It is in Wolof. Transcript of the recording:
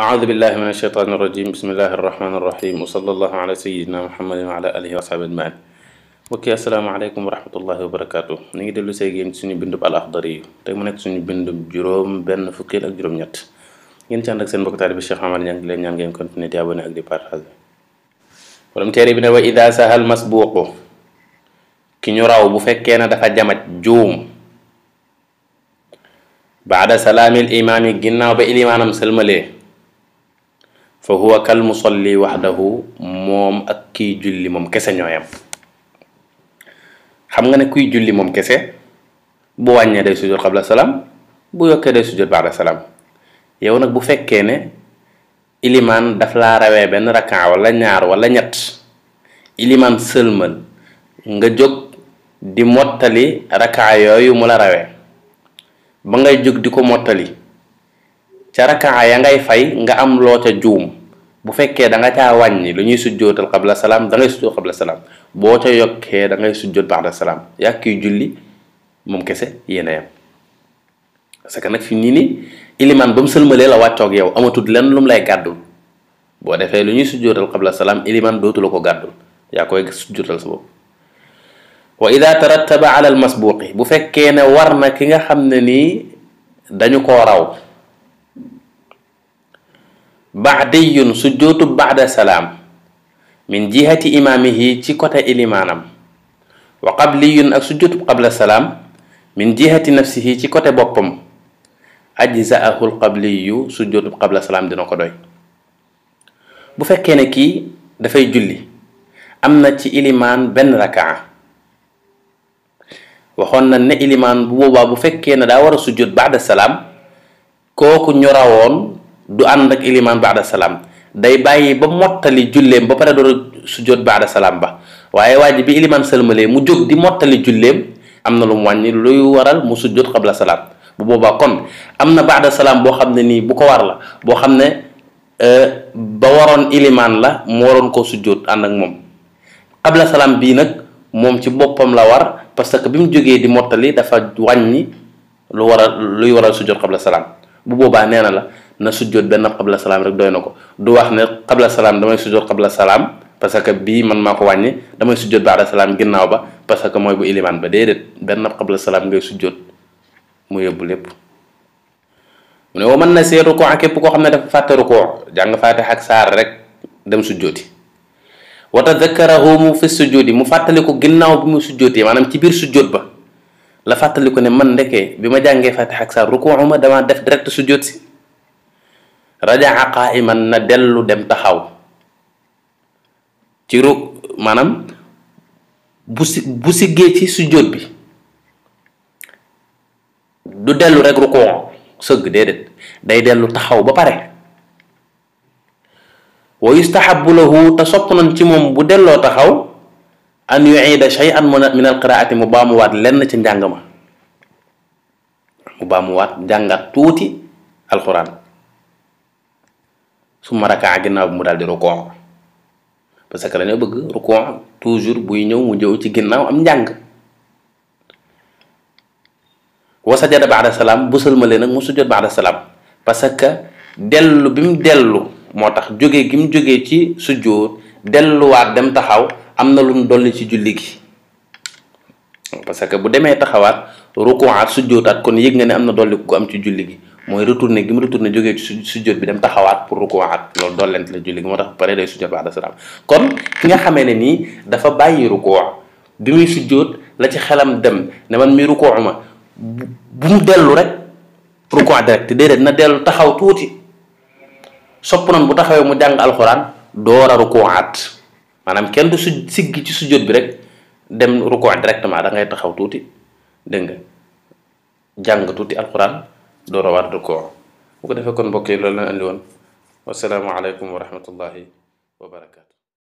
أعوذ بالله من الشيطان الرجيم بسم الله الرحمن الرحيم وصلى الله على سيدنا محمد وعلى آله وصحبه أجمعين mbokk yi asalaamaaleykum wa rahmatullahi wa barakaatu ñu ngi dellu see génn suñu bindub al axdari yi tey mu nekk suñu bindub juróom benn fukkeel ak juróom-ñett ngeen ci ànd ak seen mbokk taalibe Cheikh Amar Niang leen ñaan ngeen continuer di abonné ak di partage borom téere bi ne wa ida sahal masbuuqu ki ñu raw bu fekkee ne dafa jamaj juum baada salaamil imaami ginnaaw ba ilimaanam sëlmalee fa huwa kal musalli waxdahu moom ak kiy julli moom kese ñooyam xam nga ne kuy julli moom kese bu wàññee day sujjóot qabla salaam bu yokkee day sujjóot baada salaam yow nag bu fekkee ne ilimaan daf laa rawee benn rakkaa wala ñaar wala ñett ilimaan sëlmal nga jóg di mottali rakkaa yooyu mu la rawee ba ngay jóg di ko mottali ca rakkaa ya ngay fay nga am loo ca juum bu fekkee da nga caa wàññi lu ñuy sujjootal qabla salaam da ngay sujjoot qabla salaam boo ca yokkee da ngay sujjoot ba'da salaam yaa kiy julli moom kese yéen a yem parce que nag fi nii ni ilimaan ba mu sëlmalee la wàccoog yow amatul lenn lu mu lay gàddul boo defee lu ñuy sujjootal qabla salaam ilimaan dootu la ko gàddul yaa koy sujjootal sa bopp wa ida tarattaba ala al masbuqi bu fekkee ne war na ki nga xam ne nii dañu koo raw baadiyun sujjootu baada salaam min jihati imaamihi ci côté ilimaanam wa qabliyun ak sujjootu qabla salaam min jihati nafsihi ci côté boppam ajzaahu alqabliyu sujjootu qabla salaam dina ko doy bu fekkee ne kii dafay julli am na ci ilimaan benn rakaa waxoon na ne ilimaan bu boobaa bu fekkee ne daa war a sujjoot baada salaam kooku ñu rawoon du ànd ak ilimaan baada salaam day bàyyi ba mottali julleem ba pare door a sujjoot baada salaam ba waaye waa ji bi ilimaan sëlmalee mu jóg di mottali julleem am na lu mu wàññi luy waral mu sujjoot qabla salaam bu boobaa kon am na baada salaam boo xam ne nii bu ko war la boo xam ne ba waroon ilimaan la mu waroon koo sujjoot ànd ak moom qabla salaam bii nag moom ci boppam la war parce que bi mu jógee di mottali dafa wàññi luy waral sujjoot qabla salaam bu boobaa nee na la na sujjoot benn qabla salaam rek doy na ko du wax ne qabla salaam damay sujjoot qabla salaam parce que bii man maa ko wàññi damay sujjoot baada salaam ginnaaw ba parce que mooy bu ilimaan ba déedéet benn qabla salaam ngay sujjoot mu yóbbu lépp mu ne wa mën na see rukoo képp koo xam ne dafa fàtte rukoo jàng faatiha ak saar rek dem sujjooti wa tadakkarahu mu fi sujjooti mu fàttali ko ginnaaw bi mu sujjootee maanaam ci biir sujjoot ba la fàttali ko ne man ndekee bi ma jàngee faatiha ak saar rukoo ma dama def direct sujjoot si rajaa qaa'iman na dellu dem taxaw ci maanaam bu siggee ci sujjóot bi du dellu rek rukuu sëgg déedéet day dellu taxaw ba pare wa yustahabbu lahu te sopp nañ ci moom bu delloo taxaw an yu'ida shay'an min al qiraati mu baamuwaat lenn ci njàng ma mu baamuwaat njàngat tuuti alxuraan su ma rakaa ginnaaw bi mu daal di rukoo parce que dañoo bëgg rukoo toujours buy ñëw mu jëw ci ginnaaw am njàng wa sajada baada salaam bu sëlmalee nag mu sujjoot baada salaam parce que dellu bi mu dellu moo tax jógee gi mu jógee ci sujjoot delluwaat dem taxaw am na lu mu dolli ci julli gi parce que bu demee taxawaat rukuwaat sujjootaat kon yëg nga ne am na dolli ku am ci julli gi mooy retourné gi mu retourné jógee ci sujjóot bi dem taxawaat pour rukuwaat loolu dollent la julli gi moo tax pare day sujjóot baada salaam kon ki nga xamee ne nii dafa bàyyi rukuwa bi muy sujjóot la ci xelam dem ne man mi rukuwa ma bu mu dellu rek rukuwa direct déedéet na dellu taxaw tuuti sopp noonu bu taxawee mu jàng alxuraan door a rukuwaat maanaam kenn du siggi ci sujjóot bi rek dem rukuwa directement da ngay taxaw tuuti dégg nga jàng tuuti alxuraan door a waat ko bu ko defee kon mbokk yi loolu la andi woon wasalaamu aleykum wa rahmatullahi wa barakaatu